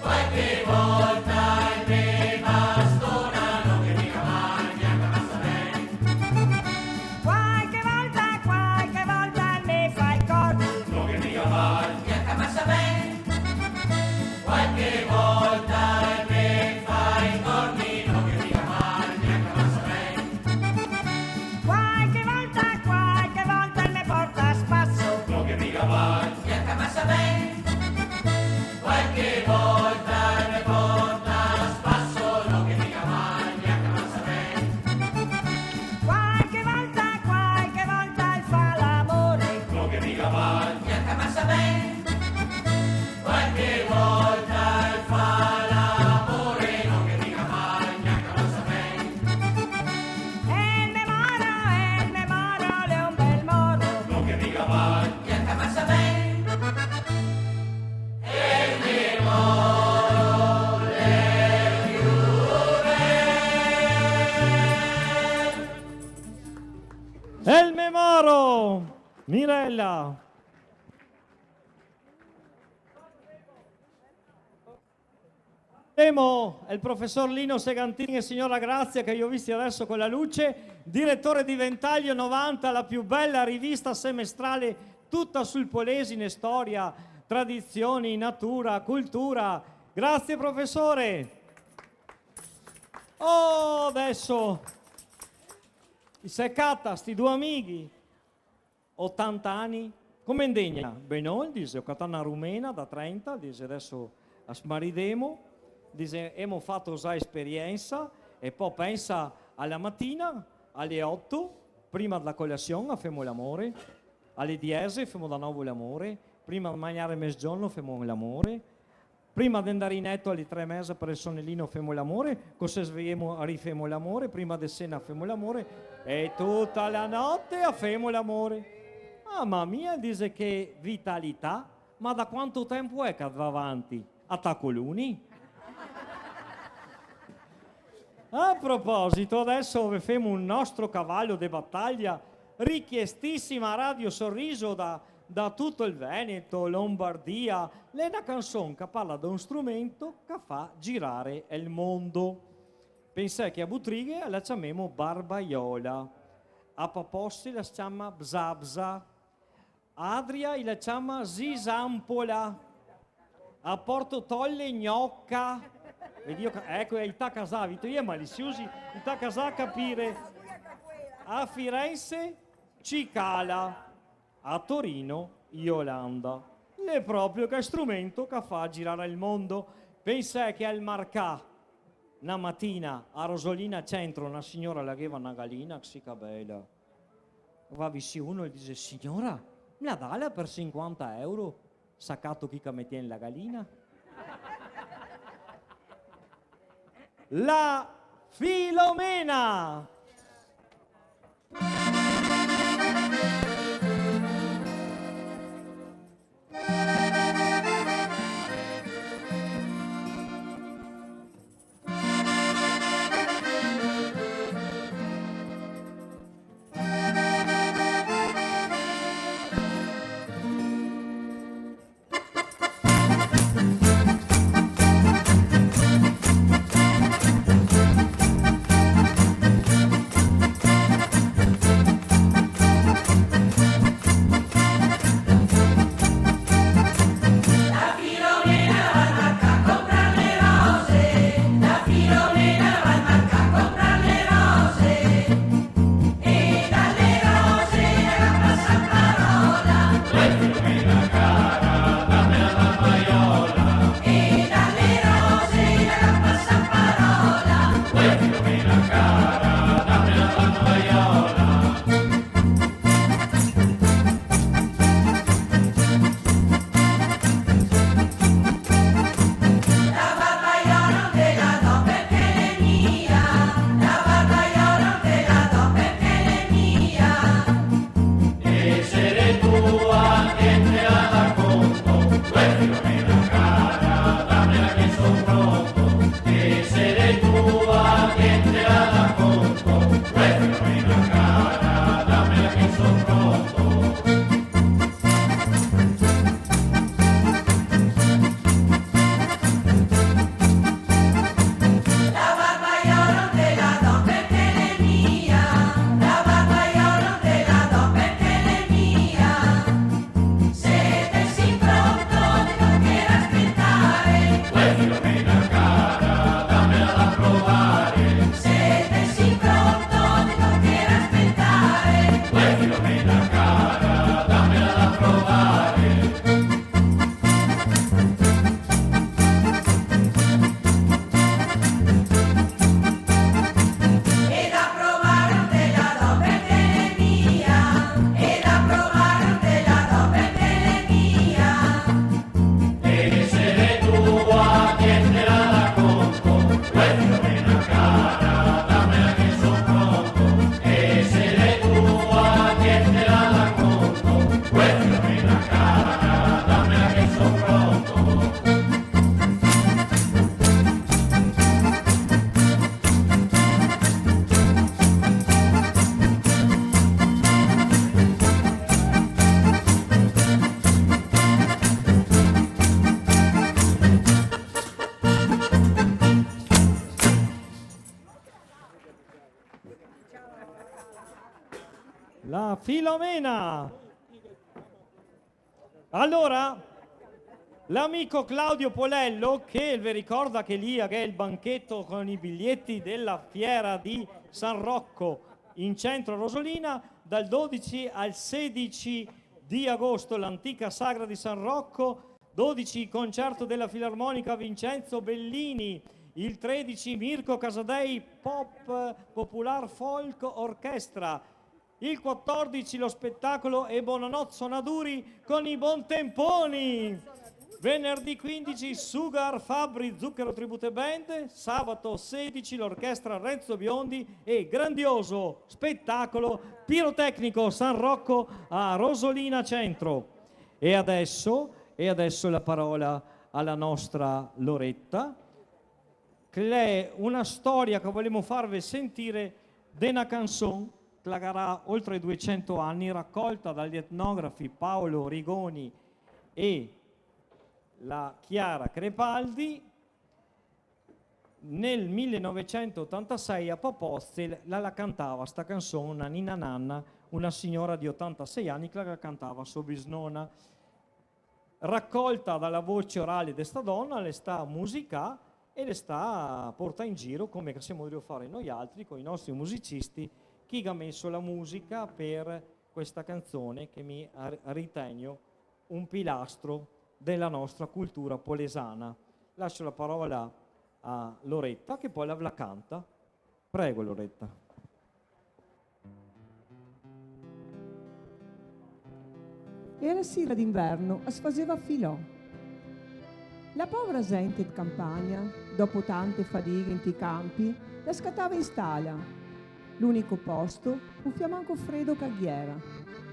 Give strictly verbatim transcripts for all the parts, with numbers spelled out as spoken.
Qualche volta el me bastona no ghe piga mai, gnanca masa ben. Qualche volta, qualche volta el me fa i corni. No ghe piga mai, gnanca masa ben. Qualche volta el me fa i corni, no ghe piga mai, gnanca masa ben. Qualche volta, qualche volta el me porta a spaso. No ghe piga mai, gnanca masa ben. Qualche volta el me porta a spaso, no ghe piga mai, gnanca masa ben. Qualche volta, qualche volta el fa l'amore. No ghe piga mai, gnanca masa ben. Qualche volta el fa l'amore, no ghe piga mai, gnanca masa ben. El me moro, el me moro, l'è un bel moro. No ghe piga mai, gnanca masa ben. El me moro, l'è più bel. El me moro, Mirella. Abbiamo il professor Lino Segantini e signora Grazia, che io ho visti adesso con la luce, direttore di Ventaglio novanta, la più bella rivista semestrale, tutta sul Polesine, storia, tradizioni, natura, cultura. Grazie, professore. Oh, adesso i se cata sti due amici. Otanta ani? Come ndegna? Benon, dise, go catà na rumena da trenta, dise, adesso la smaridemo, dise, emo fato za esperiensa, e po pensa, a la matina, a le oto, prima dela colasion, a femo l'amore, a le diese, femo da novo l'amore, prima de magnare mesgiorno, femo l'amore, prima de ndare in leto a le tre e meza par el sonelino femo l'amore, co se svejemo rifemo l'amore, prima de sena femo l'amore, e tuta la note a femo l'amore. Mama mia, dise, che vitalità, ma da quanto tempo xe che va avanti? A tacoloni? A proposito, adeso ve femo un nostro cavalo de bataglia, richiestissima a Radio Sorriso da, da tuto el Veneto, Lombardia. L'è na canson che parla de un strumento che fa girare el mondo. Pensè che a Butrighe la ciamemo barbaiola, a Paposse la ciama bzabza, Adria i la ciama zisampola. A Porto Tolle gnoca. Vedìo ca-, eco, i ta casà, vito, i è malisiosi, i ta casà a capire. A Firenze cicala. A Torino Iolanda. L'è proprio che strumento che fa girare el mondo. Pensè che al marcà na matina a Rosolina Centro, na signora la gheva na galina, sì, che bela. Va visì uno e dise: "Signora, me la dala par sinquanta euro? Sa cato chi che me tien la galina?" La Filomena! Filomena. Alora, l'amico Claudio Polello, che ve ricorda che lì gh'è el bancheto con i biglieti dela fiera de San Roco in centro a Rosolina, dal dodici al sedici de agosto, l'antica sagra de San Roco, dodici, concerto dela Filarmonica Vincenzo Bellini, el tredici, Mirko Casadei Pop Popular Folk Orchestra, el quatordici lo spetacolo E bonanot sonaduri con i Bontemponi. Venerdì quindici Sugar Fabbri Zucchero Tribute Band, sabato sedici l'orchestra Renzo Biondi e grandioso spetacolo pirotecnico San Roco a Rosolina Centro. E adeso, e adeso la parola a la nostra Loretta, che l'è una storia che volemo farve sentire de na canson che la gaveva oltre duecento ani, racolta dai etnografi Paolo Rigoni e la Chiara Crepaldi. Nel millenovecentootantasei a Popozzi la, la cantava sta canson na nina nana, una siora de otantasei ani che la cantava so bisnona. Racolta da la voce orale de sta dona, l'è stà musicà e l'è stà portà in giro, come che semo drio fare noialtri coi nostri musicisti, che ga meso la musica per questa canzone che mi ar-, ritegno un pilastro dela nostra cultura polesana. Laso la parola a Loretta, che po' la, la canta. Prego, Loretta. Era sira d'inverno, as faseva filò. La povera zente de campagna, dopo tante fadighe inte i campi, la scatava in stala, l'unico posto, un fiamanco fredo che ghe era,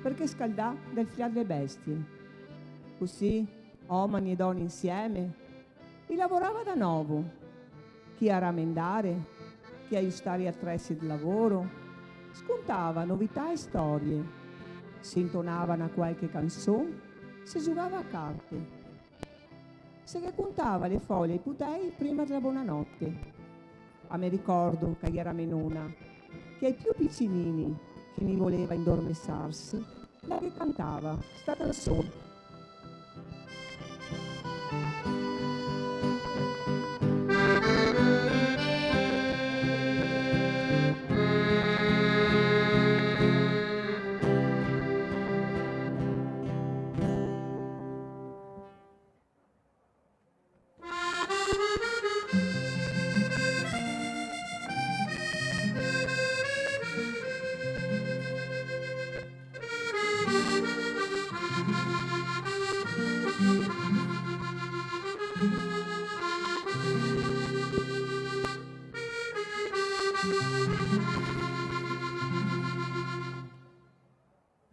parché scaldà dal fià dele bestie. Cusì, omani e done insieme, i lavorava da novo, chi a ramendare, chi a iustare i atresi de lavoro, scontava novità e storie, se intonava na qualche canson, se zugava a carte, se ghe contava le fole ai putei prima dela bonanote. A me ricordo che a iera me nona, che ai più picinini che ni voleva indormesarse, la ghe cantava sta canson.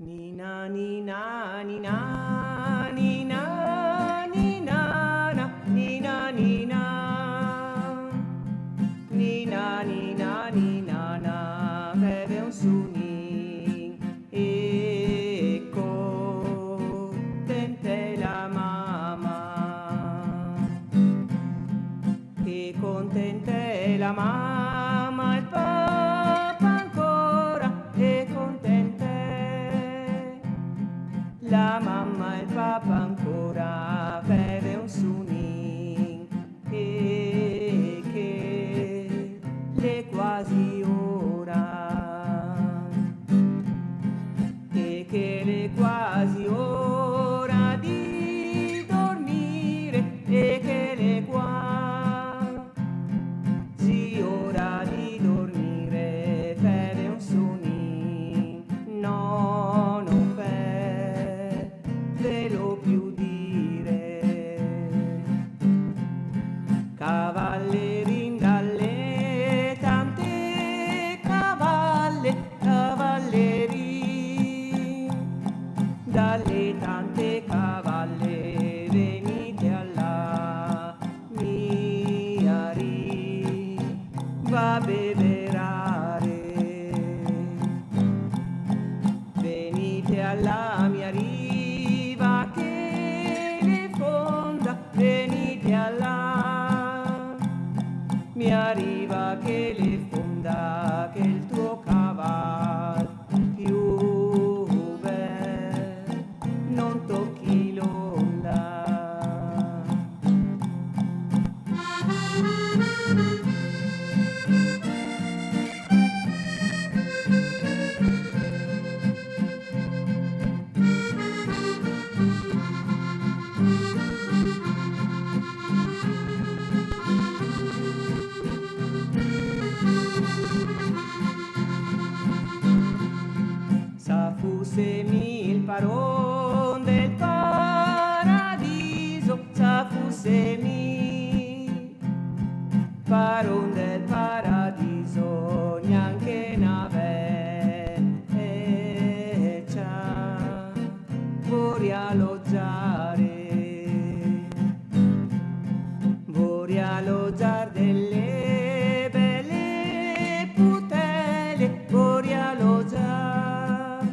Nina, nina, nina, nina, nina, na, nina, nina. Nina, nina, nina, na, veve un sunin e contente la mama. E contente la mama, el papa ancora, e contente la mama, el papa ancora, veve un sunin, e che l'è quasi ora, e che l'è quasi ora de dormire, e che l'è qua zi ora Se mi, paron del paradiso, gnanche na vecia voria alogiare. Voria alogiar dele bele putele, voria alogiar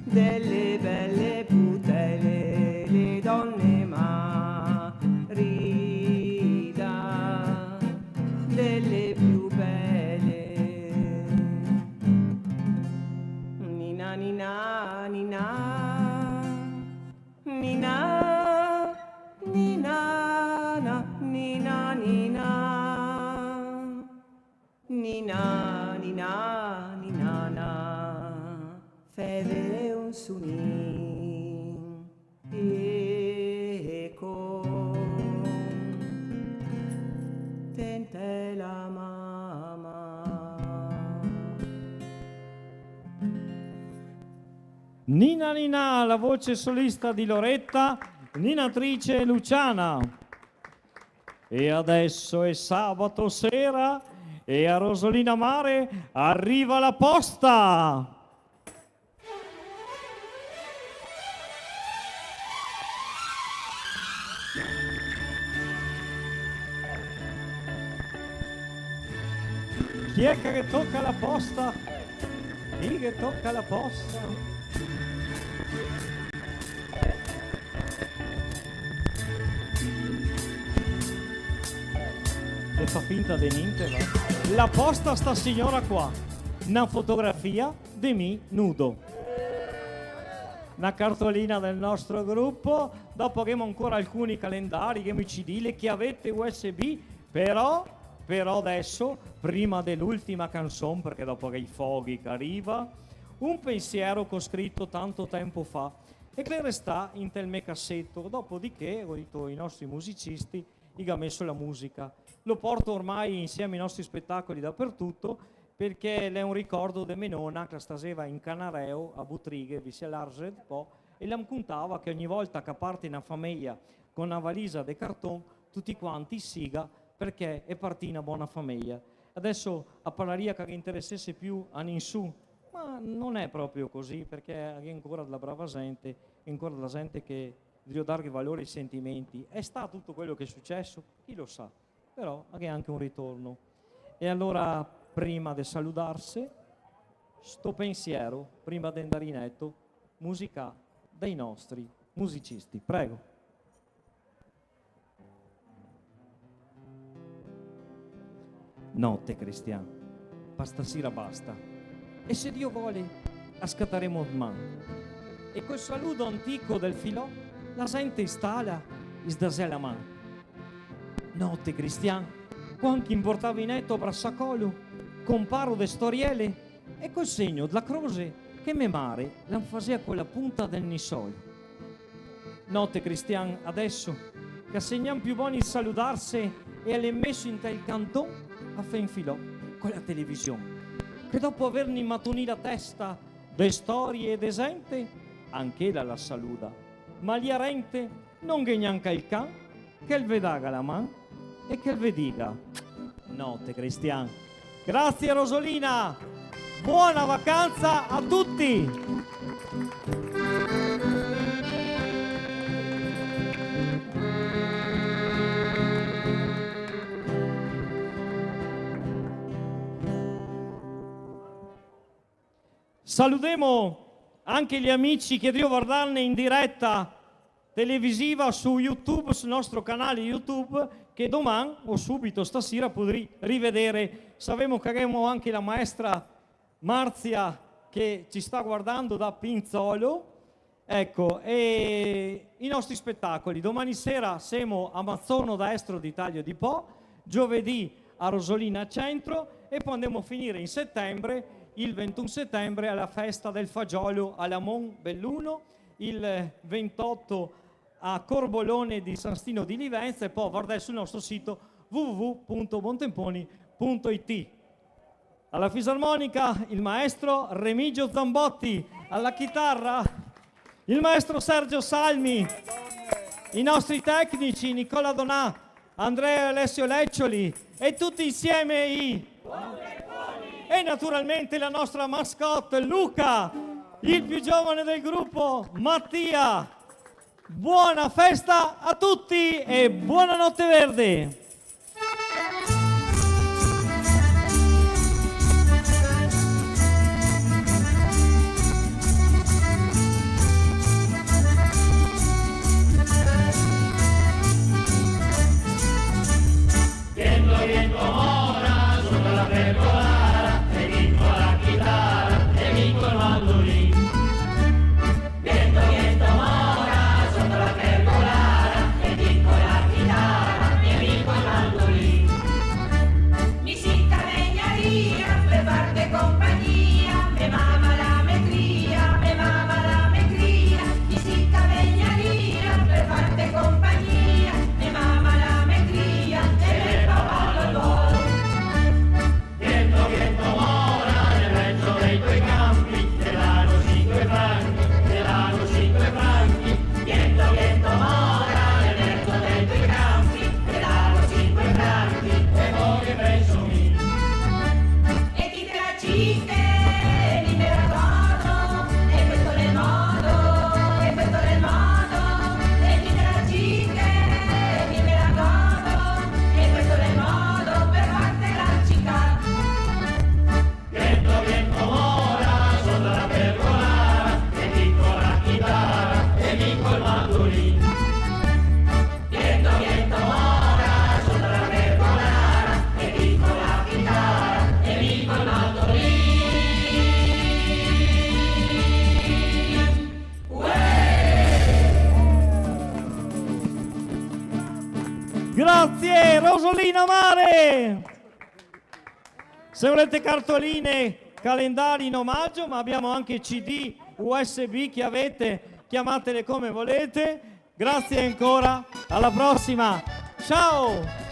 dele bele putele, le done marida, dele più bele. Nina, nina, nina. Nina, nina, na, nina, nina. Nina, nina, nina, na. Feve un sunin. Eco. Tentela mama. Nina Nina, la voce solista di Loretta, Nina Trice e Luciana. E adesso è sabato sera e a Rosolina Mare arriva la posta. Chi xe che toca la posta? Chi che toca la posta? E fa finta de ninte, va. La posta sta siora qua. Na fotografia de mi nudo. Na cartolina del nostro grupo. Dopo ghemo ancora alcuni calendari, ghemo i C D, le chiavete U S B, però, però adesso, prima de l'ultima canson, parché dopo ghè i foghi che riva, un pensiero che go scrito tanto tempo fa e che resta inte el me caseto, dopodiché, go dito, i nostri musicisti i ga meso la musica. Lo porto ormai insieme ai nostri spetacoli dapertuto, parché l'è un ricordo de me nona che la staseva in Canareo, a Butrighe, visin a l'Arsred, po, e la me contava che ogni volta che parte na fameja co na valisa de carton, tuti quanti siga, parché xe partì na bona fameja. Adesso a pararia che ghe interesese più a nisun, ma no l'è proprio cusì, parché gh'è ancora dela brava zente, gh'è ancora dela zente che drio darghe valore ai sentimenti. Xe stà tuto quelo che xe suceso? Chi lo sa? Però gh'è anche un ritorno. E alora, prima de saludarse, sto pensiero, prima de ndar in leto, musica dei nostri musicisti. Prego. Note, Cristian, pa stasira basta. E se Dio vole, a scataremo doman. E col saludo antico del filò, la zente in stala i sdasea la man. Note, Cristian, cuant che i me portava in leto a brasacolo, comparo de storiele, e col segno dla croxe che me mare la me fasea co la punta del nisol. Note, Cristian, adesso che a xe gnanca più bon saludarse e a l'è meso inte el canton, a fè un filò co la television, che dopo averne inmatunì la testa de storie e de zente, anch'ela la saluda. Ma lì arente no gh'è gnanca el can che el ve daga la man e che el ve diga: note, Cristian. Grazie, Rosolina. Buona vacanza a tutti. Saludemo anche gli amici che drio vardarne in diretta televisiva su YouTube, sul nostro canale YouTube, che doman o subito stasira podrì rivedere. Savemo che ghemo anche la maestra Marzia che ci sta guardando da Pinzolo. Eco, e i nostri spetacoli. Domani sera semo a Mazzorno da Estro di Taglio di Po, giovedì a Rosolina Centro e po ndemo a finire in setembre, el ventun setembre, a la festa del fagiolo a Lamon Belluno, el ventoto a Corbolone di San Stino di Livenza e po vardè sul nostro sito w w w punto bontemponi punto i t. Alla fisarmonica il maestro Remigio Zambotti, alla chitarra il maestro Sergio Salmi, i nostri tecnici, Nicola Donà, Andrea e Alessio Leccioli, e tutti insieme i... E naturalmente la nostra mascotte, Luca, il più giovane del gruppo, Mattia. Buona festa a tutti e buona Notte Verde! Grazie, Rosolina Mare! Se volete cartoline, calendari in omaggio, ma abbiamo anche C D, U S B, chiavette, chiamatele come volete. Grazie ancora, alla prossima. Ciao!